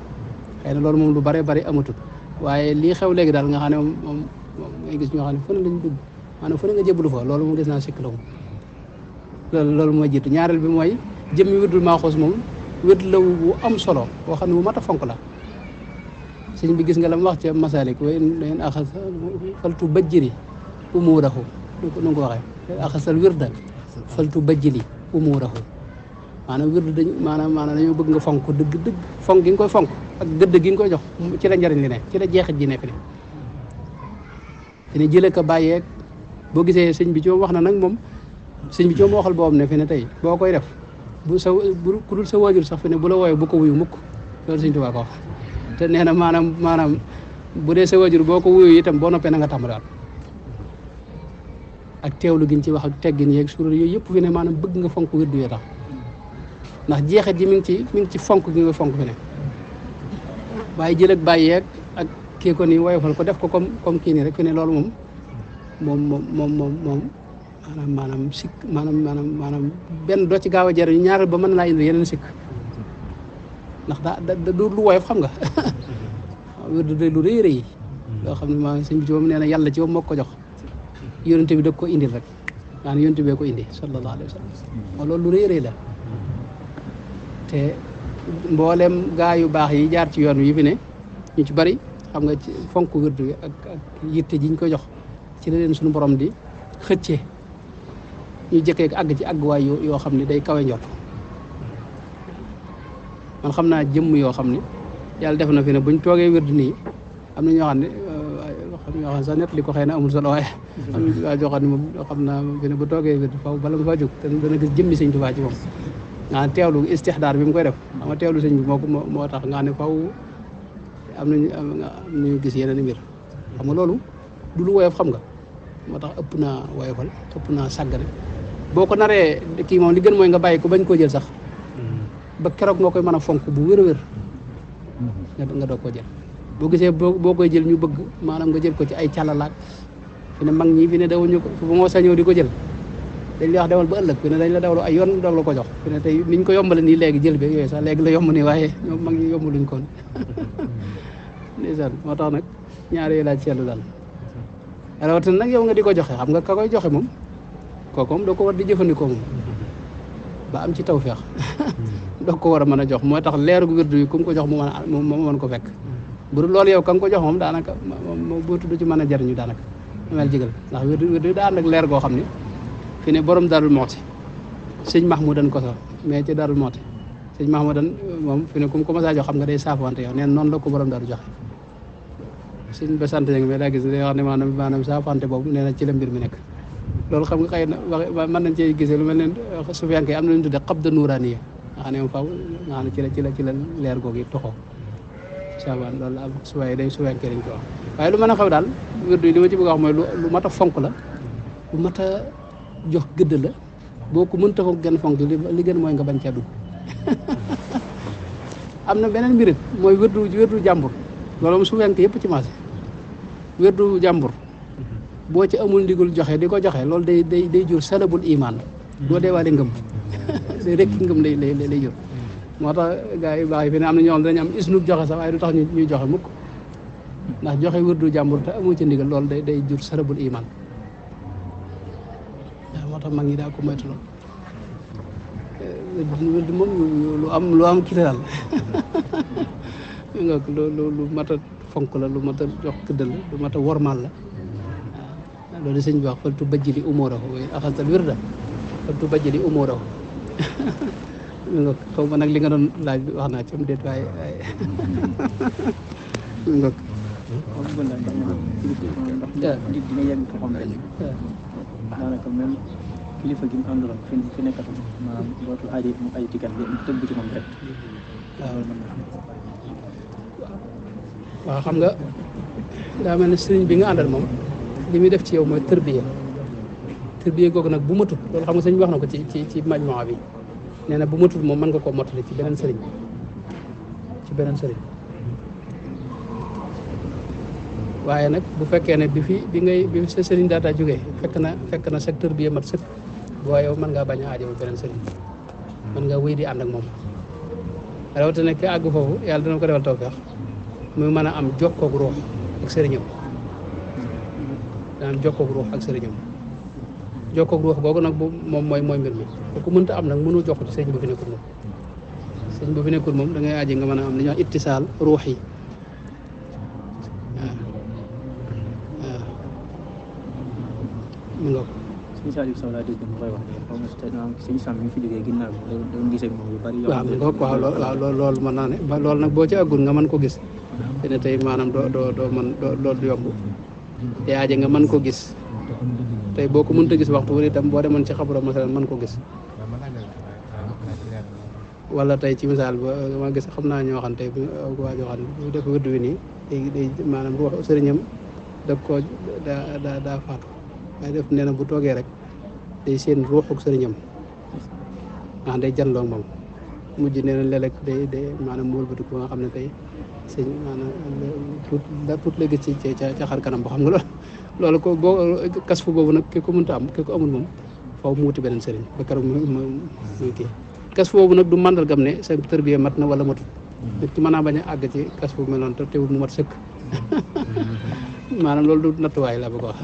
xëy na loolu moom lu bare bari amatul waaye lii xew léegi daal nga xam ne moom ngay gis ñoo xam ne fu ne lañ dugg maanaam fu ne nga jébbalu fa loolu moom gis naa sikk la moom loolu mooy jiitu ñaareel bi mooy jëmmi wirdul maaxuus moom wird la wu am solo boo xam ne bu mat a fonk la sëñ bi gis nga la mu wax ca masalik way leen axas faltu bajjiri umuurahu nu nga ko waxee axasal wirda faltu bajjili umuurahu maanaam wirdu maanaam dañoo bëgg nga fonk dëgg fonk gi nga koy fonk ak gëdd gi nga koy jox ci la njariñ li ne ci la jeexit ji nekk ne jële ko bàyyeeg boo gisee sëñ bi ci moom wax na nag moom sëñ bi ci moom waxal boobam ne fi ne tey boo koy def ku dul sa waajur sax fi ne bu la wooyee bu ko wuyu mukk loolu sëñ Tuubaa ko wax te nee na maanaam bu dee sa waajur boo ko wuyu itam boo noppee na nga tàmbaliwaat ak teewlu giñ ci wax ak teggin yeeg suur yooyu yëpp fi ne maanaam bëgg nga fonk wirdu yoo tax ndax jeexit ji mi ngi ci fonk gi nga fonk fi ne waaye jël ak bàyyeeg ak kii ko nii woyofal ko def ko comme kii nii rek fi ne loolu moom maanaam sikk maanaam benn doo ci gaaw a jariñ ñaareel ba mën laa indi yeneen sikk ndax da du lu woyof xam nga wirdu de lu rëy rëy loo xam ne maa sëñ bi ci moom nee na yàlla ci moom moo ko jox yonente bi da ko indil rek maanaam yonente bee ko indi sallallahu alayhi wa sallam loolu lu rëy rëy la te mboolem gaa yu baax yi jaar ci yoon wi fi ne ñu ci bari xam nga ci fonk wirdu ak yitte jiñ ko jox ci la leen suñu borom di xëccee ñu jëkkee àgg ci àgguwaay yoo xam ne day kawe njort man xam naa jëmm yoo xam ne yàlla def na fi ne buñ toogee wirdu nii am na ñoo xam ne sax net li ko xëy na amul solo waaye am na waa joo xam ne moom xam naa fi ne bu toogee wirdu faw bala nga faa jóg te dana gis jëmmi sëñ Tuubaa ci moom nga teewlu istixdaar bi mu koy def xam nga teewlu sëñ bi moo tax nga ne faw am nañu gis yeneen mbir xam nga loolu du lu woyof xam nga moo tax ëpp naa woyofal ëpp naa sàggane boo ko naree kii moom li gën mooy nga bàyyi ko bañ koo jël sax ba keroog nga koy mën a fonk bu wér-wér nga doog koo jël boo gisee boo koy jël ñu bëgg maanaam nga jël ko ci ay càllalaak fi ne mag ñi fi ne dawuñu ko bu moo sañoo di ko jël dañ lay wax demal ba ëllëg fi ne dañ la dawlu ay yoon doog la ko jox fi ne tey niñ ko yombale nii léegi jël bi yooyu sax léegi la yomb nii waaye ñoom mag ñi yomb luñ koon ndeysaan moo tax nag ñaar yooyu laaj seetlu daal rawatina nag yow nga di ko joxe xam nga ka koy joxe moom kooku moom doo ko war di jëfandikoo moom ba am ci tawfeex doo ko war a mën a jox moo tax leeru wirdu yi ku mu ko jox mu mën ko fekk bu dul loolu yow ka nga ko jox moom daanaka moom boo tudd ci mën a jariñu daanaka mel jigal ndax wirdu yi daa ànd ak leer goo xam ne fi ne borom Darou Mouhty sëñ Mahmoudan ko sax mais ci Darou Mouhty sëñ Mahamadan moom fi ne comme commencé jox xam nga day saafante yow neen noonu la ko borom daal joxe sëñ ba sant mais daa gis day wax ne maanaam saafante boobu nee na ci la mbir mi nekk loolu xam nga xëy na wax mën nañ cee gisee lu mel ne sufiyanke am na lu ñu tuddee xabda nuuraaniya nga xam ne moom faaw nga xam ne ci la leer googu yi toxoo saabaan loolu am suwaay day sufiyanke dañ ko wax waaye lu mën a xaw daal wirdu yi li ma ci bëgg a wax mooy lu mat a fonk la lu mat a jox gëdd la boo ko mënta fonk gën fonk li gën mooy nga bañ caa dugg am na beneen mbirit mooy wirdu jàmbur loolu moom sufiyanke yëpp ci maase wirdu jàmbur boo ci amul ndigul joxe di ko joxe loolu day jur salabul iman doo deewaale ngëm day rekki ngëm lay jur moo tax gars yi baax yi fi ne am na ñoo xam ne dañu am isnub joxe sax waaye du tax ñuy joxe mukk ndax joxe wirdu jàmbur te amoo ci ndigal loolu day jur salabul iman waaw moo tax mag ñi daa ko moytu loolu wirdu moom lu am kii daal nga lu mat a fonk la lu mat a jox këddal la lu mat a wormaal la loolu sëñ bi wax faltu bajjili umurahu way axastal wirda faltu bajjili umurahu nga xaw ma nag li nga doon laaj bi wax naa ci am déet waaye nga nit dina yegg ko xam ne daanaka même kilifa gi mu àndaloon fi nekkatul maanaam dootul aaje mu ay tikat bi tëbb ci moom rek waaw xam nga daa mel ne sëriñ bi nga àndal moom li muy def ci yow mooy tërbiye googu nag bu matut loolu xam nga sëñ bi wax na ko ci majmuwa bi nee na bu matut moom mën nga koo mottali ci beneen sëriñ waaye nag bu fekkee ne bi sa sëriñ daataa jógee fekk na sa tërbiye mat sëkk boo yow mën ngaa bañ a aajo beneen sëriñ mën ngaa wéy di ànd ak moom rawatina ki àgg foofu yàlla dina ko defal tawfeex muy mën a am jokkoog ruux ak sëriñam daan jokkoog ruux ak sëriñam jokkoog ruux googu nag moom mooy mbir mi ku mënta am nag mënoo jokk ci sëriñ bu fi nekkul moom da ngay aji nga mën a am li ñuy wax ittisaal ruux yi mu nga ko sëñ Saliou Sow laa dégg mu koy wax ne xaw ma sëñ Sam mi fi jógee ginnaaw bi doon gisee ak moom yu bari waaw mu nga ko waaw loolu mën naa ne loolu nag boo ci àggul nga mën ko gis te ne tey maanaam doo mën loolu du yomb te aaje nga mën ko gis tey boo ko mënta gis waxtu wala itam boo demoon ci xabro masalan mën ko gis wala tey ci misaal ba ma gis xam naa ñoo xam tey waa joo xam ne bu def wërdu wi nii day maanaam ruux sëriñam daf ko daa faatu waaye def nee na bu toogee rek day seen ruuxuk sëriñam nga day janloog moom mujj nee na léeg-léeg day maanaam mu wëlbati ko nga xam ne tey sëñ maanaam tuut la gis ci ca xar kanam boo xam nga loolu ko boo kas fu boobu nag ki ko mënta am ki ko amul moom faw mu wuti beneen sëriñ ba keroog muy kii kas fu boobu nag du màndargam ne sa tërbiya mat na wala matut nit ki mën naa bañ a àgg ci kas fu mel noonu te teewul mu mat sëkk maanaam loolu du nattuwaay la ba ko wax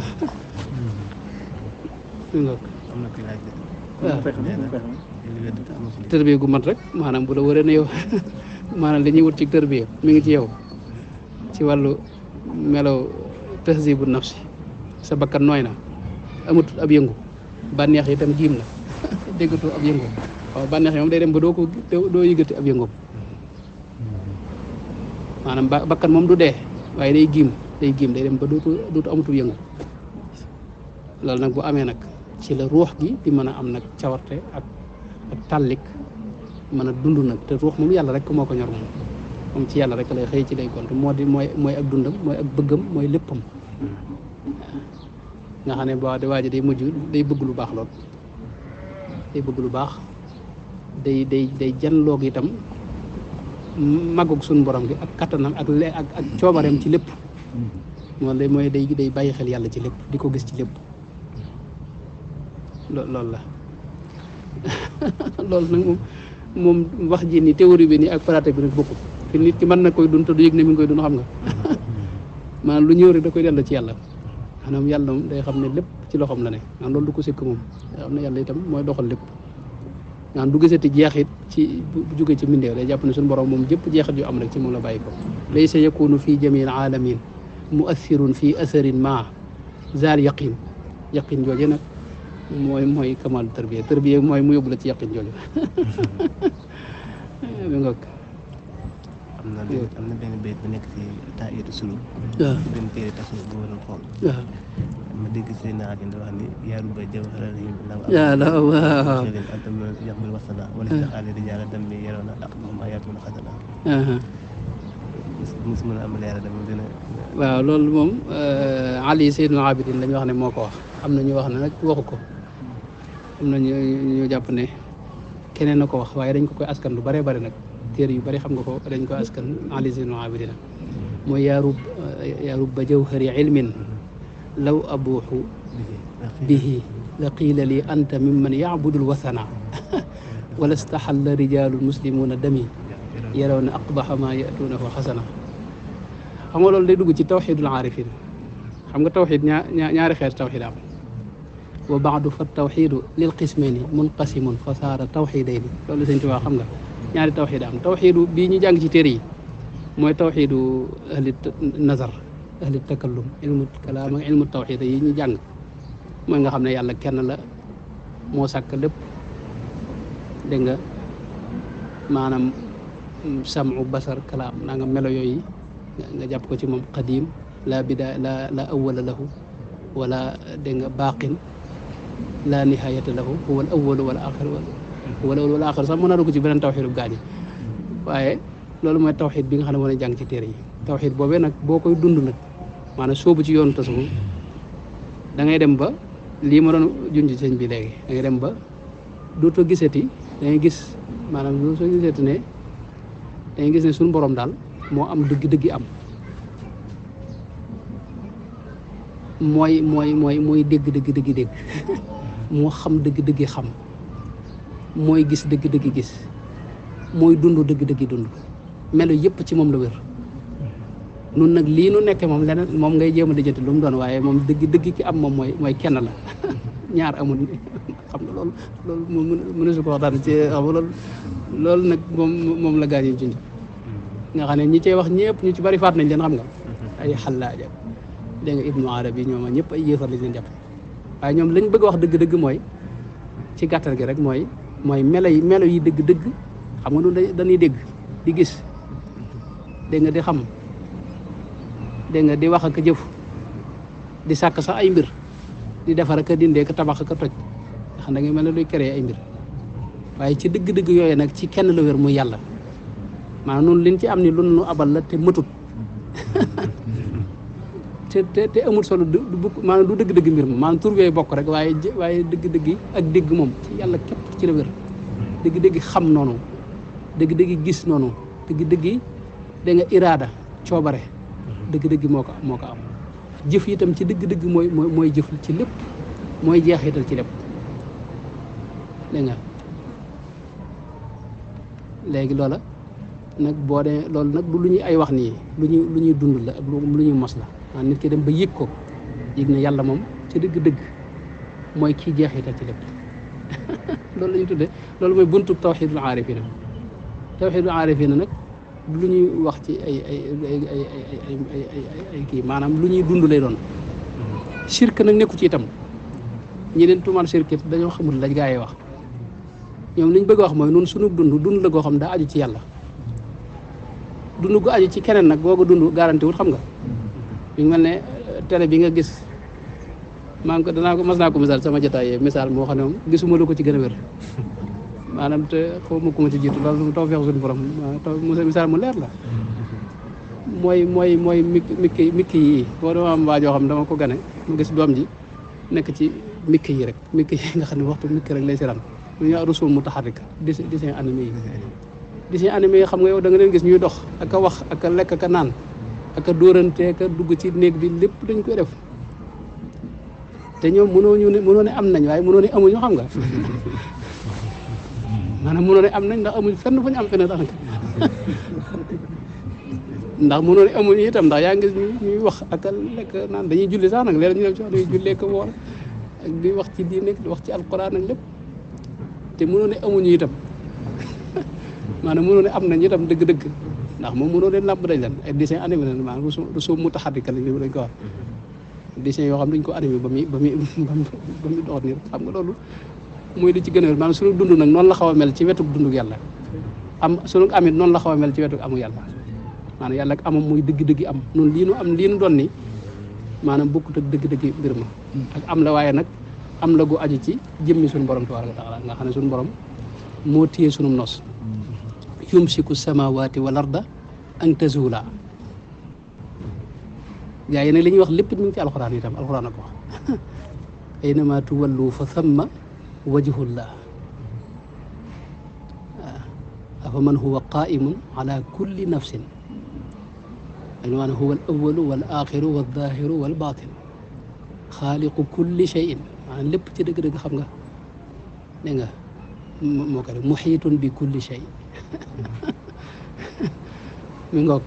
am na ki laaj tërbiya gu mat rek maanaam bu la wëree ne yow maanaam li ñuy wut ci tërbiya mi ngi ci yow ci wàllu melaw tahzibu nafsi sa bakkan nooy na amatut ab yëngu bànneex yi itam giim na déggatoo ab yëngu waaw bànneex yi moom day dem ba doo yëgati ab yëngoom maanaam bakkan moom du dee waaye day giim day dem ba dootu amatul yëngu loolu nag bu amee nag ci la ruux gi di mën a am nag cawarte ak tàllik mën a dund nag te ruux moom yàlla rek moo ko ñor moom ci yàlla rek lay xëy ci lay gont mooy ak dundam mooy ak bëggam mooy léppam nga xam ne boo de waaji day mujj day bëgg lu baax lool day bëgg lu baax day janloog itam màggug suñu borom gi ak kattanam ak coobareem ci lépp mooy day bàyyi xel yàlla ci lépp di ko gis ci lépp loolu la loolu nag moom wax ji ni théorie bi nii ak pratique bi nag bokkul te nit ki mën na koy dund te du yëg ne mi ngi koy dund xam nga maanaam lu ñëw rek da koy delloo ci yàlla maanaam yàlla moom day xam ne lépp ci loxoom la ne maanaam loolu du ko sikk moom day xam ne yàlla itam mooy doxal lépp maanaam du gisati jeexit ci bu jógee ci mbindeef day jàpp ne suñu borom moom jëpp jeexit yu am rek ci moom la bàyyi ko laysa yakunu fii jamil alamin muathirun fii atharin ma zaal yaqin jooje nag mooy kamal tarbiya mooy mu yóbbu la ci yaqin jooju mi ngoog am na benn béykat bu nekk ci taayatu sulu waaw benn téere tasu bu ma doon xool waaw ma dégg seen naa di wax ni yaaru ba jawharal yaa la waaw leen antam si yaxmul wasana wala si xaale di jaara dem bi yeroona ak moom ayatul xasana mos mën a am leera dama dina waaw loolu moom Ali Seydul Abidin lañu wax ne moo ko wax am na ñu wax ne nag waxu ko am na ñu jàpp ne keneen na ko wax waaye dañ ko koy askan lu bëree bëri nag téere yu bëri xam nga ko dañ koy askan Ali Seydul Abidin mooy yaarub ba jawhari ilmin law abuuxu bihi la qiila li anta mimman yaabudul wasana wala staxalla rijaalul muslimuuna dami yaraw na aqbaxa ma yatuunahu xasana xam nga loolu day dugg ci tawxidul aarifin xam nga tawxid ñaari xeet tawxid am wa baadu fa tawxidu lil qismayni munqasimun fa saara tawxidayni loolu Sëñ Tuubaa xam nga ñaari tawxid am tawxidu bii ñu jàng ci téere yi mooy tawxidu ahli nazar ahli takallum ilmu kalaam ak ilmu tawxid yi ñu jàng mooy nga xam ne yàlla kenn la moo sàkk lépp dégg nga maanaam samu basar kalaam naa nga melo yooyu nga jàpp ko ci moom qadim la bida la awwala lahu wala dégg nga baaqin la nihayata lahu huwa al awwalu wal axir wala axir sax mën naa dugg ci beneen tawxidu gaañi waaye loolu mooy tawxid bi nga xam ne mën a jàng ci téere yi tawxid boobee nag boo koy dund nag maanaam soobu ci yoonu tasawuf da ngay dem ba lii ma doon junj sëñ bi léegi da ngay dem ba dootoo gisati da ngay gis maanaam dootoo gisati ne da ngay gis ne suñu borom daal moo am dëgg-dëgg am mooy dégg moo xam dëgg-dëgg xam mooy gis dëgg-dëgg gis mooy dund dëgg-dëgg dund melo yëpp ci moom la wér nun nag lii nu nekkee moom leneen moom ngay jéem a lijjanti lu mu doon waaye moom dëgg-dëgg ki am moom mooy kenn la ñaar amul xam nga loolu moom mënu su ko waxtaan ci xam nga loolu nag moom la gaañ yi junj nga xam ne ñi cey wax ñëpp ñu ci bari faat nañ leen xam nga ay xallaaja dégg nga Ibnu Arabi ñoom ñëpp ay yéefar lañ leen jàpp waaye ñoom lañ bëgg a wax dëgg-dëgg mooy ci gàttal gi rek mooy melo yi dëgg-dëgg xam nga noonu dañuy dégg di gis dégg nga di xam dégg nga di wax ak jëf di sàkk sax ay mbir di defar ak dindee ka tabax ak toj nga xam da ngay mel ne luy créer ay mbir waaye ci dëgg-dëgg yooyu nag ci kenn la wér muy yàlla maanaam noonu liñ ci am ni lu nu abal la te mëtut te amul solo maanaam du dëgg-dëgg mbir ma maanaam tur yooyu bokk rek waaye dëgg-dëgg ak dégg moom ci yàlla képp ci la wér dëgg-dëgg xam noonu dëgg-dëgg gis noonu dëgg-dëgg da nga iraada coobare dëgg-dëgg moo ko am jëf itam ci dëgg-dëgg mooy jëf ci lépp mooy jeexital ci lépp dégg nga léegi loola nag boo dee loolu nag du lu ñuy ay wax nii lu ñuy dund la ak lu ñuy mos la waaw nit ki dem ba yëg ko yëg ne yàlla moom ci dëgg-dëgg mooy kii jeexital ci lépp loolu la ñu tuddee loolu mooy buntu tawxidul aarifina nag lu ñuy wax ci ay kii maanaam lu ñuy dund lay doon shirk nag nekku ci itam ñi leen tuumaal shirk dañoo xamul la gaa yi wax ñoom liñ bëgg a wax mooy nun suñu dund la goo xam daa aju ci yàlla dund gu aju ci keneen nag googu dund garanti wut xam nga ñu mel ne télé bi nga gis mas naa ko misaal sama jotaay misaal moo xam ne moom gisuma lu ko ci gën a wér maanaam te xaw ma ko ma ci jiitu loolu taw feex suñu borom misaal mu leer la mooy mikki yi boo dama am waajoo xam dama ko gane mu gis doom ji nekk ci mikki yi rek mikki yi nga xam ne waxtu mikki rek lay si ran lu ñuy rusul mutaharrika dessin animé yi xam nga yow da nga leen gis ñuy dox ak a wax ak a lekk ak a naan ak a dóorante ak a dugg ci néeg bi lépp dañ koy def te ñoom mënoo ne am nañ waaye mënoo ne amuñu xam nga maanaam mënoo ne am nañ ndax amuñ fenn fu ñu am fenn daanaka ndax mënoo ne amuñu itam ndax yaa ngi gis ñuy wax ak a lekk naan dañuy julli sax nag léeg ñu dem ci wax dañuy jullee ko woor ak di wax ci diine di wax ci alquran ak lépp te mënoo ne amuñu itam maanaam mënoo ne am nañ itam dëgg-dëgg ndax moom mënoo leen làmb dañ leen ay dessin animé la maanaam rusu mutaharrika lañ ko wax dessin yoo xam dañ ko animé ba muy dox nii xam nga loolu mooy li ci gën a wér maanaam suñu dund nag noonu la xaw a mel ci wetu dundu yàlla am sunu amit noonu la xaw a mel ci wetu amu yàlla maanaam yàlla ak amam muy dëgg-dëgg am noonu lii nu doon ni maanaam bokkut ak dëgg-dëgg mbir ma ak am la waaye nag am la gu aju ci jëmmi suñu borom tabaaraka wa taala nga xam ne suñu borom moo téye sunu nos yumsiku samawati wal arda an tazula gaa yi nag li ñuy wax lépp mi ngi ci alxuraan itam alxuraan a ko wax aynama tuwallu fa thamma wajhullah afa man huwa qaimun ala kulli nafsin maanaam huwa al awalu wal axiru wal zahiru wal batin xaaliqu kulli shay'in maanaam lépp ci dëgg-dëgg xam nga dégg nga moo ko def muxiitun bi kulli shay mi ngoog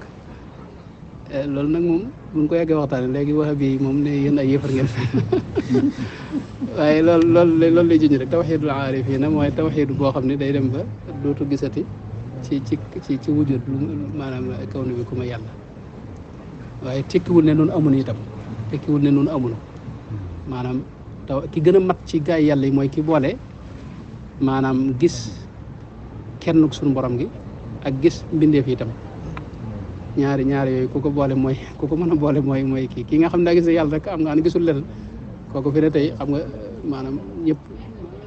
loolu nag moom buñ ko yeggee waxtaane léegi wax bi moom ne yéen ay yëfar ngeen waaye loolu lay junj rek tawxiidul aarifiina mooy tawxiid boo xam ne day dem ba dootu gisati ci wujud lu maanaam kaw ni bi ku ma yàlla waaye tekkiwul ne noonu amun itam tekkiwul ne noonu amunu maanaam taw ki gën a mat ci gaay yàlla yi mooy ki boole maanaam gis kenn suñu borom gi ak gis mbindeef itam ñaari yooyu ku ko boole mooy ku ko mën a boole mooy kii nga xam ne daa gis yàlla rek am nga ne gisul leneen kooku fi ne tey xam nga maanaam ñëpp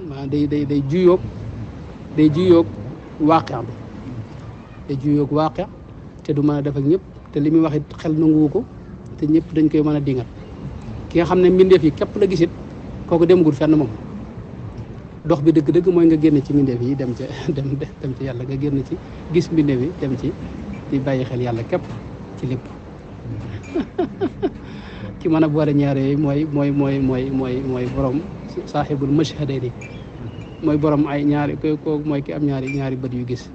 maanaam day juyoog waaqe bi day juyoog waaqe te du mën a def ak ñëpp te li muy wax it xel nanguwu ko te ñëpp dañ koy mën a dingat ki nga xam ne mbindeef yi képp la gisit kooku demagul fenn moom dox bi dëgg-dëgg mooy nga génn ci mbindeef yi dem ci yàlla nga génn ci gis mbindeef yi dem ci di bàyyi xel yàlla képp ci lépp ki mën a boole ñaar yooyu mooy borom saaxibul mashhadayni mooy borom ay ñaari kooku mooy ki am ñaari bët yu gis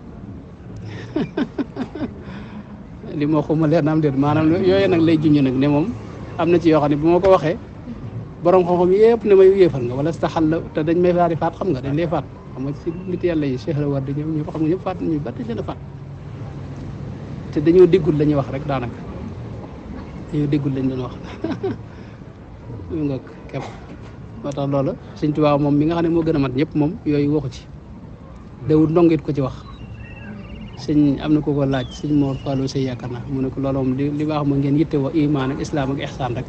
li moo xuma leer na am déet maanaam yooyu nag lay junj nag ne moom am na ci yoo xam ne bu ma ko waxee borom xam-xam yëpp ne may yéefal nga wala staxal la te dañ may faari faat xam nga dañ lay faat xam nga si nit yàlla yi Cheikh la war di ñëw xam nga ñëpp faat ñu bari leen a faat te dañoo déggul la ñuy wax rek daanaka dañoo déggul lañ doon wax mu nga kepp moo tax loola Sëñ Tuubaa moom mi nga xam ne moo gën a mat ñëpp moom yooyu waxu ci dawul ndongit ko ci wax sëñ am na ko laaj sëñ Mor Fallou Sey yaakaar naa mu ne ko loolu moom li baax mooy ngeen yitte wa iman ak islam ak ihsaan rek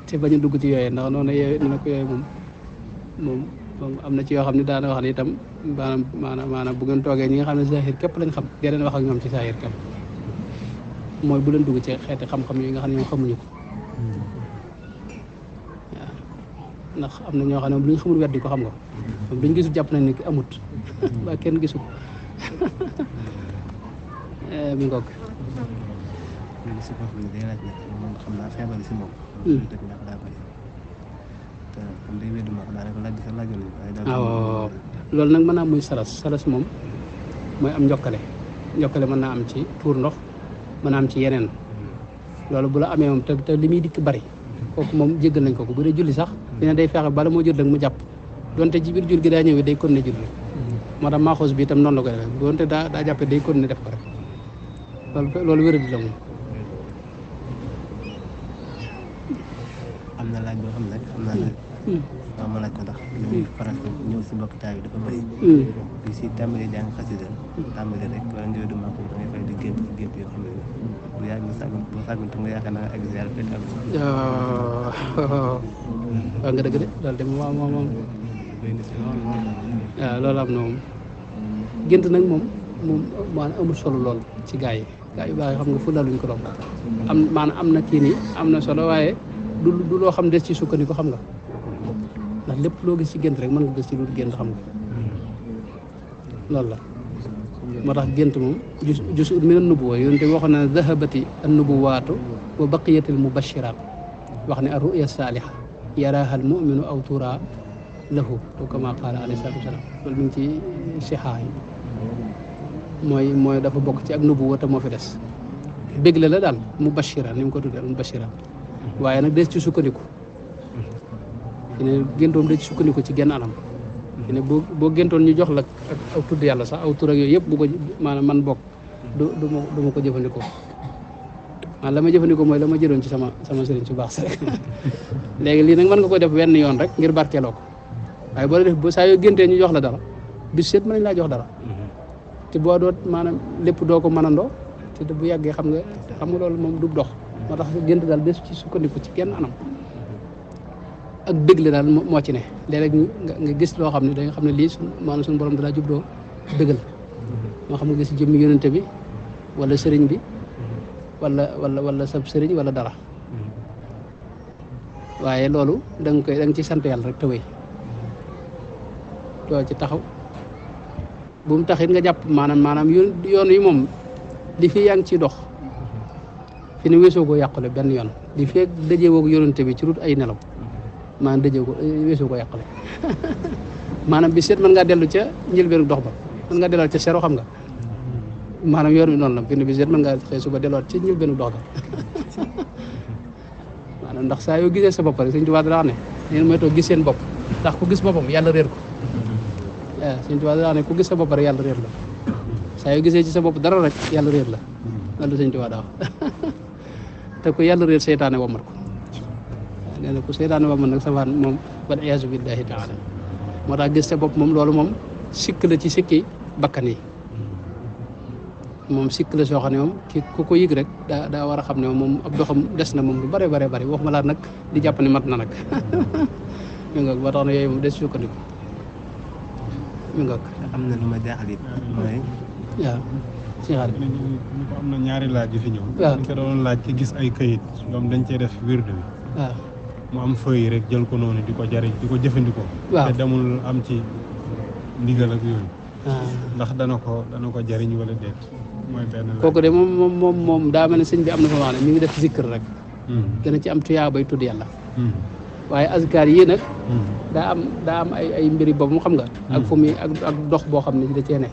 te bañ a dugg ci yooyu ndax noonu yooyu ne ko yooyu moom am na ci yoo xam ne daana wax ne itam maanaam bu ngeen toogee ñi nga xam ne zahir képp lañ xam dee leen wax ak ñoom ci zahir képp mooy bu leen dugg ci xeeti xam-xam yi nga xam ne ñoom xamuñu ko waaw ndax am na ñoo xam ne lu ñu xamul weddi ko xam nga moom duñ gisul jàpp nañ ne ki amut waa kenn gisul mi ngoog si koo xam ne day laaj nag moom xam naa feebar si moom dëgg ndax daa bëri te comme day weddu moo xam daanaka laaj bi sax laajoon nañu waaye waaw loolu nag mën naa muy salas moom mooy am njokkale mën naa am ci tuur ndox mën naa am ci yeneen loolu bu la amee moom te li muy dikk bari kooku moom jéggal nañ ko bu dee julli sax dina day fexe bala moo jël rek mu jàpp donte ci biir jul gi daa ñëwee day continuer julli moo tax maaxoos bi itam noonu la koy defee donte daa jàppe day continuer def ko rek loolu wéradi la moom am na laaj boo xam ne xam naa ne waaw ma laaj ko ndax li muy faral ñëw si mbokk taay bi dafa bëri bi si tàmbali jàng xasida tàmbali rek wala nga yóbbu maako da ngay fay di gént yoo xam ne bu yàgg boo sàggun te nga yaakaar naa ak ziar fekk am waaw nga dëgg de loolu de moom waaw loolu am na moom gént nag moom maanaam amul solo lool ci gaa yu baax yi xam nga fulaluñ ko doon maanaam am na kii nii am na solo waaye du loo xam des ci sukkandiku xam nga ndax lépp loo gis ci gént rek mën nga gis ci lu gént xam nga loolu la moo tax gént moom jus min an-nubuwwa yonente waxoon na dahabati an-nubuwwaatu wa baqiyatil mubashiraat wax ne ar-ru'ya saaliha yaraaha al-mu'minu aw turaa lahu kama qaala alayhi salaatu wa salaam loolu mi ngi ci sixaa yi mooy dafa bokk ci ak nubuwwa te moo fi des bégle la daal mubashira ni mu ko tuddee mubashira waaye nag des ci sukkandiku ne géntoom des ci sukkandiku ci genn anam ne boo géntoon ñu jox la ak aw tudd yàlla sax aw tur ak yooyu yëpp bu ko maanaam man bokk du ma ko jëfandikoo la ma jëfandikoo mooy la ma jëloon ci sama sëriñ su baax sa rek léegi lii nag mën nga ko def wenn yoon rek ngir barkeeloo ko waaye boo def ba saa yoo géntee ñu jox la dara bis seet mën nañ laa jox dara te boo doot maanaam lépp doo ko mënandoo te bu yàggee xam nga loolu moom du dox moo tax gént daal des ci sukkandiku ci kenn anam ak dëgg daal moo ci ne léeg-léeg nga gis loo xam ne da nga xam ne lii maanaam suñu borom dalaa jubloo dëggal moo xam nga gis jëmmi yonente bi wala sëriñ bi wala sab sëriñ wala dara waaye loolu da nga ci sant yàlla rek te wéy doo ci taxaw bu mu taxit nga jàpp maanaam yoon yi moom li fi yaa ngi ciy dox fi ne weesoo ko yàqule benn yoon li fi dajee woog yonente bi ci rut ay nelaw maanaam dajee ko weesoo ko yàqule maanaam bi seet mën ngaa dellu ca njëlbeenu dox ba mën ngaa delluwaat ca sero xam nga maanaam yoon wi noonu la fi ne bi seet mën ngaa xëy suba delluwaat ci njëlbeenu dox ba maanaam ndax saa yoo gisee sa bopp rek Sëñ Tuubaa daa ne neen mooy toog gis seen bopp ndax ku gis boppam yàlla réer ko waaw Sëñ Tuubaa daa ne ku gis sa bopp rek yàlla réer la saa yoo gisee ci sa bopp dara rek yàlla réer la loolu Sëñ Tuubaa daa wax te ku yàlla réer seytaane wamat ko nee na ku seytaane wamat nag safaan moom wal iyaazu billahi taala moo tax gis sa bopp moom loolu moom sikk la ci sikki bakkan yi moom sikk la soo xam ne moom ki ku ko yëg rek daa war a xam ne moom ab doxam des na moom lu bare waxuma laa nag di jàpp ne mat na nag mi ngoog ba tax na yooyu moom des sukkandiku mi ngoog am na lu ma jaaxal it mooy waaw si xarit ñu ko am na ñaari laaj yu fi ñëw waaw ñu ko doon laaj ki gis ay këyit ñoom dañ cee def wirde bi waaw mu am feuille rek jël ko noonu di ko jariñ di ko jëfandikoo waaw te demul am ci ndigal ak yooyu waaw ndax dana ko jariñ wala déet mooy benn laaj. kooku de moom daa mel ne sëñ bi am na fa wax ne mi ngi def zikr rek gën a ci am tuyaa bay tudd yàlla waaye azkar yii nag daa am ay mbiri boobu mu xam nga ak fu muy ak dox boo xam ne da cee ne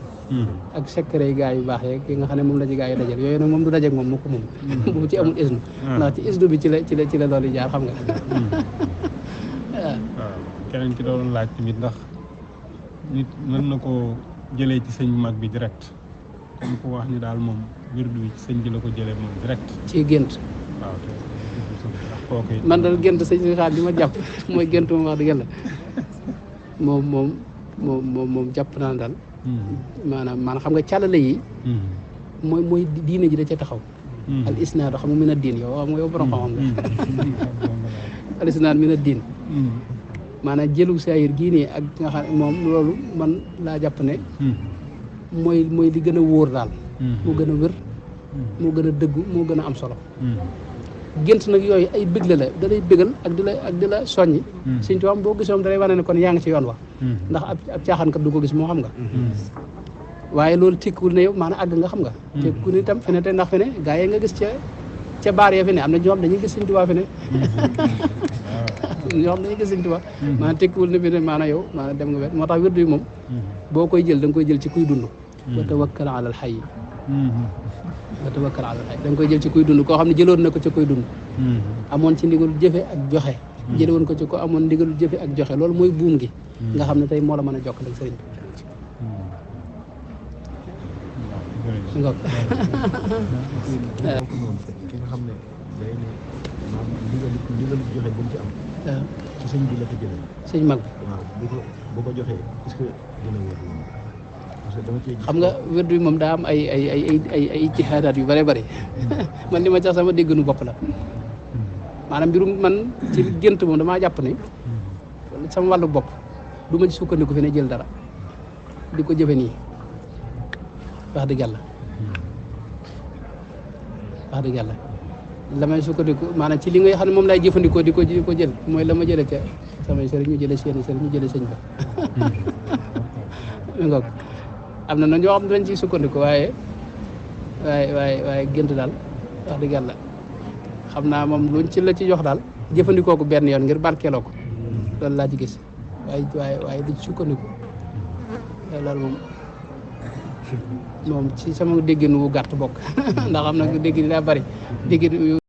ak secret yi gaa yu baax yeeg yi nga xam ne moom la ci gaa yi dajal yooyu nag moom du dajeeg moom ko moom bu ci amul isnu ndax ci isnu bi ci la loolu jaar xam nga waaw keneen ki doon laaj tamit ndax nit mën na ko jëlee ci sëñ bu mag bi direct comme ku wax ni daal moom wirdu bi ci sëñ bi la ko jëlee moom direct ci gént waaw te ndax kooku it man dal gént sëñ si xaar bi ma jàpp mooy gént moom wax dëgg yàlla moom jàpp naa daal maanaam xam nga càllale yi mooy diine ji da ca taxaw al isnaadu xam nga mën a diin yow borom xam nga al isnaad mën a diin maanaam jëlu saayir gii nii ak nga xam ne moom loolu man laa jàpp ne mooy li gën a wóor daal moo gën a wér moo gën a dëggu moo gën a am solo gént nag yooyu ay bégle la da lay bégal ak di la soññi Sëñ Tuubaa boo gisoom da lay wane ne kon yaa ngi ci yoon wa ndax ab caaxaankat du ko gis moo xam nga waaye loolu tekkiwul ne yow maanaam àgg nga xam nga te ku ni tam fi ne te ndax fi ne gaa yi nga gis ca baar ya fi ne am na ñoo xam dañuy gis Sëñ Tuubaa fi ne ñoo xam dañuy gis Sëñ Tuubaa maanaam tekkiwul ne fi ne maanaam yow maanaam dem nga wet moo tax wérdu yi moom boo koy jël da nga koy jël ci kuy dund wa tawakkal ala al hayy wa tawakkal ala al hayy da nga koy jël ci kuy dund koo xam ne jëloon na ko ci kuy dund amoon ci ndigalul jëfe ak joxe jële woon ko ci ko amoon ndigalul jëfe ak joxe loolu mooy buum gi nga xam ne tey moo la mën a jokk ak sëriñ bi nga ki nga xam ne day ne maanaam ndigal joxe bu mu ci am ci sëñ bi la ko jëlee sëñ mag bi waaw bu ko joxee est-ce que dina wér moom parce que dama cee xam nga wérdu bi moom daa am ay ijtihaadaat yu bare bëri man li ma sax sama déggnu bopp la maanaam mbirum man ci gént moom damaa jàpp ne sama wàllu bopp du ma ci sukkandiku fi ne jël dara di ko jëfe nii wax dëgg yàlla la may sukkandiku maanaam ci li nga xam ne moom laay jëfandikoo di ko jël mooy la ma jële ca samay sëriñ ñu jële seeni sëriñ ñu jële sëñ ba ngoog am na ñoo xam ne dañ ciy sukkandiku waaye gént daal wax dëgg yàlla xam naa moom luñ ci la ci jox daal jëfandikoo ko benn yoon ngir barkeeloo ko loolu laa ci gis waaye di ci sukkandiku loolu moom ci sama déggin wu gàtt bokk ndax xam na déggin daa bari déggin